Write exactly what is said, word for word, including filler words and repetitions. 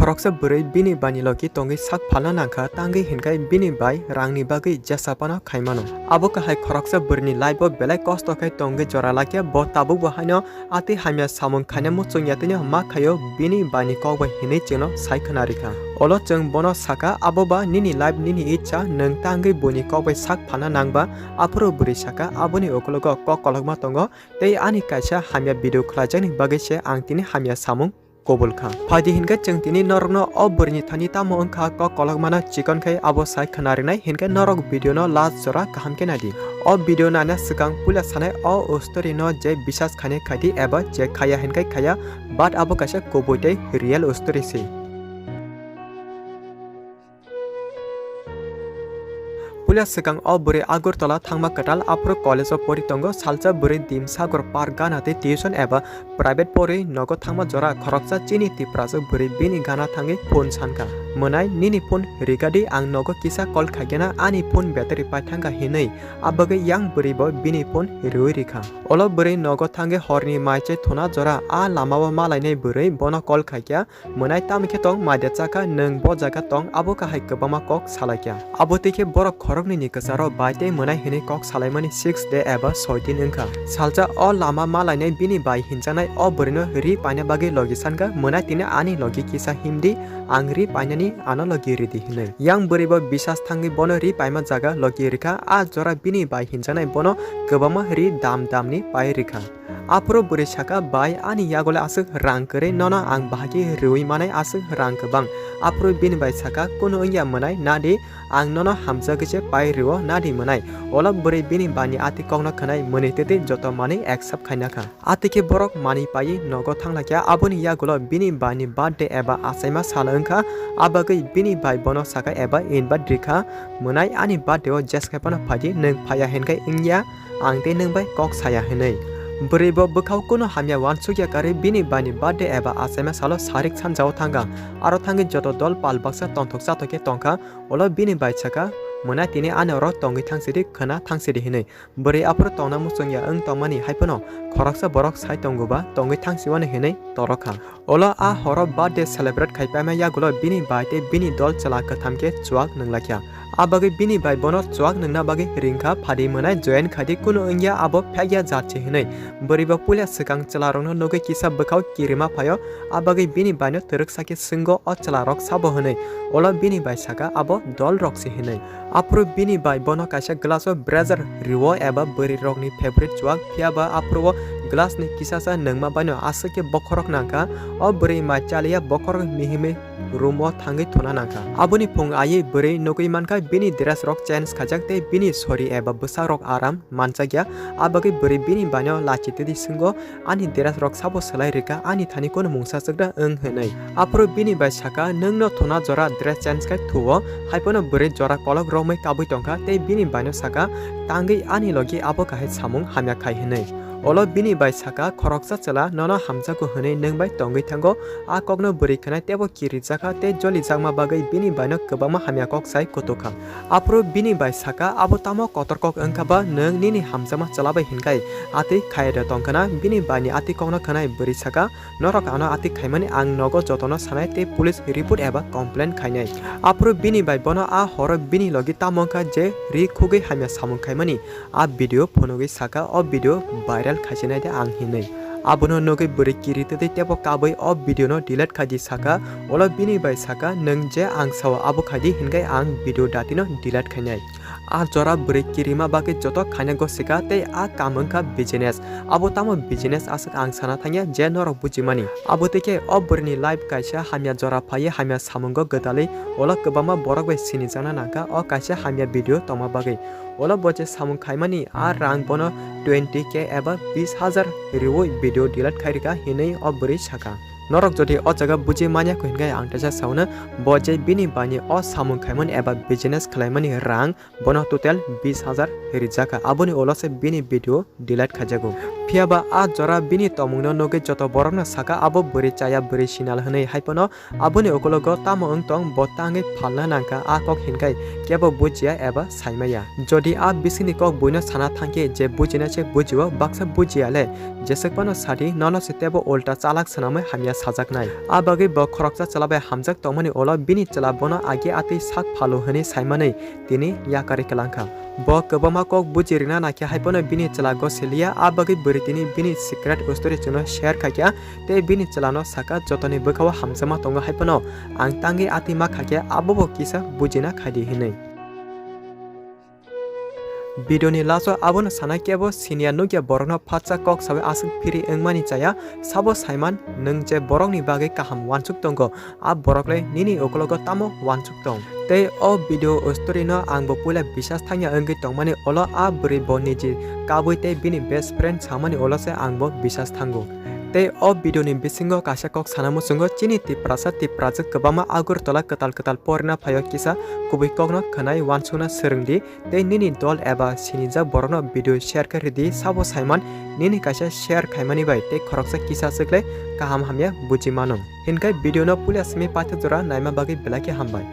Khoroksa bwrwi bini baini logi tongwi sak phalna nangkha, tangwi hinkhai bini bai rangni bagwi jesa phano khaimano. Abo kahai khoroksa bwrwini life o belai kosto khai tongwi jora lakya, bo tabukbo haino atwi hamya samung khaina muchungya tini ma khaio bini baini kok bai hinwi chwngno sai khwna rikha. Olo chwng bono saka, abo ba nini life nini icha, nwng tangwi buini kok bai sak phalna nangba. Aphuru bwrwi saka, aboni ukologo kok kolokma tongo, tei ani kaisa hamya video khlaijakni bagwi se ang tini hamya samung kobul kha. Phaidi hinke chwng tini norokno o bwrwini thani tamo wngkha kok kolokmano chikon khai abo sai khwna rinai hinke norok video no last jora kaham khe naidi. O video naina swkang puila sanai o story no je bisas khainai khaidi eba je khaya hinkai khaya, but abo kaisa kubui tei real story se. Puila swkang o bwrwi Agartala thangma kwtal, aphuru college o pori tongo. Salsa bwrwi Dimsagar Park gana tei tuition eba private pori nogo thangma jora khoroksa chini Tiprasa bwrwi bini gana thangwi phone sankha, "Mwnai, nini phone rigadi, ang nogo kisa call khaigena, ani phone battery paithangkha," hinwi. Abagwi yang bwrwi bo bini phone riwi rikha. Olo bwrwi nogo thangwi horni mai chai thuna jora a lamao malainai bwrwi bono call khaikha, "Mwnai, tamo khe tong, maida chakha, nwng bo jaga tong?" Abo kahai kwbangma kok salaikha. Abo twi khe borok khoroknwini kwcharo bai tei mwnai hinwi kok salaimani six day eba soi din wngkha. Salsa o lama malainai bini bai hinjaknai o bwrwino ri paina bagwi logi sankha, "Mwnai, tini ani logi kisa himdi, ang ri painani ano logi ridi," hinwi. Yang bwrwi bo bisas thangwi bono ri paima jaga logi rikha. A jora bini bai hinjaknai bono kwbangma ri dam damni pai rikha. Aphuru bwrwi saka, "Bai, ani yagole aswk rang kwrwi, nono ang bahai khe rwui manai aswk rang kwbang." Aphuru bini bai saka, "Kunu wngya mwnai, nadi, ang nono hamjagwi se pai rwo, nadi mwnai." Olo bwrwi bini baini ati kokno khwnai mwnwi twi twi joto manwi accept khaina kha. Ati khe borok manwi paiwi nogo thanglaikha. Aboni yagulo bini baini birthday eba achaima sal wngkha, abagwi bini bai bono saka eba invite rikha, "Mwnai, ani birthday o jeska phano phaidi, nwng phaiya hinkhai wngya, ang tei nwng bai kok saya," hinwi. Bwrwi bo bwkhao kunu hamya uansukya karwi bini baini birthday eba achaima salo sarik sanjao thangkha. Aro thangwi joto dol pal baksa tongthok chathok khe tongkha. Olo bini bai saka, "Mwnai, tini ani oro tongwi thangsidi, khwna thangsidi," hinwi. Bwrwi aphuru tongna muchungya wng tongmani hai phano khoroksa borok sai tongo ba tongwi thangsiwano hinwi torokha. Olo a horo birthday celebrate khai paima yagulo bini bai tei bini dol chwla kwtham khe chuak nwnglaikha. A bagwi bini bai bono chuak nwngna bagwi ringkha, "Phadi mwnai, join khaidi, kunu wngya, abo phekya jat se," hinwi. Bwrwi bo puila swkang chwlarokno nugwi kisa bwkhao kirima phaio, a bagwi bini baino twrwksa khe swngo, "O chwlarok sabo?" hinwi. Olo bini bai saka, "Abo dolrok se," hinwi. Aphuru bini bai bono kaisa glass o brazier rwo eba bwrwi rokni favorite chuak, phiya ba aphuru o glass ni kisasa nwngma baino aswk khe bokhorok nangkha. O bwrwi mai chaliya bokhorok mihimwi room o thangwi thuna nangkha. Aboni phung aiwi bwrwi nugwi mankha bini dress rok change khaijak tei bini sori eba bwsa rok aram manjakya. A bagwi bwrwi bini baino lachi twi swngo, "Ani dress rok sabo swlai rikha, ani thani kunu mungsa swkra wng?" hinwi. Aphuru bini bai saka, "Nwngno thuna jora dress change khai thuo," hai phano bwrwi jora kolok romwi kabwi tongkha tei bini baino saka, "Tangwi ani logi abo kahai samung hamya khai," hinwi. Olo bini bai saka, "Khoroksa chwla nono hamjago hinwi nwng bai tongwi thango." A kokno bwrwi khwnai teibo kirijakha tei jolijakma bagwi bini baino kwbangma hamya kok sai kutukha. Aphuru bini bai saka, "Abo tamo kotor kok wngkha ba, nwng nini hamjakma chwla bai hinkhai atwi khaiya de tongkhana?" Bini baini atwi kokno khwnai bwrwi saka, "Norok ano atwi khaimani ang nogo jotono sanai tei police report eba complain khainai." Aphuru bini bai bono a horo bini logi tamo wngkha je ri khugwi hamya samung khaimani a video phunugwi saka, "O video viral khaisinai de ang," hinwi. Abono nugwi bwrwi kiri twi teibo kabwi o video no delete khaidi saka, olo bini bai saka, "Nwng je ang sao abo khaidi hinkhai ang video datino delete khainai." A jora bwrwi kirima bagwi joto khaina gosika tei a kam wngkha business. Abo tamo business aswk ang sana thangya je norok bujimani. Abo twi khe o bwrwini life kaisa hamya jora phaiwi hamya samungo gwdalwi, olo kwbangma borok bai sinijakna nangkha o kaisa hamya video tongma bagwi. Olo bo je samung khaimani a rang bono twenty K eba bis hajar riwi video delete khai rikha hinwi o bwrwi saka. Norok jodi o jaga buji manya kho hinkhai ang teisa sauna, bo je bini bani o samung khaimani eba business khlaimani rang bono total bis hajar rijaka, aboni ulo se bini video delete khaijago. Phiya ba a jora bini tongmungno nugwi joto borokno saka abo bwrwi chaya bwrwi sinal hwnwi, hai phano aboni ukulogo tamo wng tong bo tangwi phalna nangkha a kok hinkhai kebo bujiya eba saimaya. Jodi a bisingni kok buino sana thangkhe je bujina se bujio baksa bujiya le jeswk phano sadi nono se tebo ulta chalak swnamwi hamya sajaknai. A bagwi bo khoroksa chwla bai hamjak tongmani ulo bini chwla bono agi atwi sak phalo hwnwi saimanwi tini yakarwi kwlangkha. Bo kwbangma kok buji rwna naikhe hai phano bini chwla gosiliya, a bagwi bwrwi tini bini secret story chwngno share khaikha tei bini chwlano saka jotoni bwkhao hamjakma tongo hai phano ang tangwi atwi ma khaikhe abobo kisa bujina khaidi hinwi. Video ni last o abono sanai kebo siniya nukya borokno phatsa kok sawi aswk phiri wngmani chaya, sabo saiman nwng je borokni bagwi kaham wansuk tongo, a borok le nini ukulogo tamo wansuk tong. Tei o video story no ang bo puila bisas thangya wngwi tongmani ulo a bwrwi bo niji kabwi tei bini best friend samani ulo se ang bo bisas thango. Tei o video ni bisingo kaisa kok sana muchungo chini Tiprasa Tiprajwk kwbangma Agartala kwtal kwtal porina phaio kisa kubui kokno khwnai wansukna swrwngdi. Tei nini dol eba sinijak borokno video share khe rwdi, sabo saiman nini kaisa share khaimani bai tei khoroksa kisa swkle kaham hamya buji mano. Hinkhai video no puila simi paitha jora naima bagwi belai khe hambai.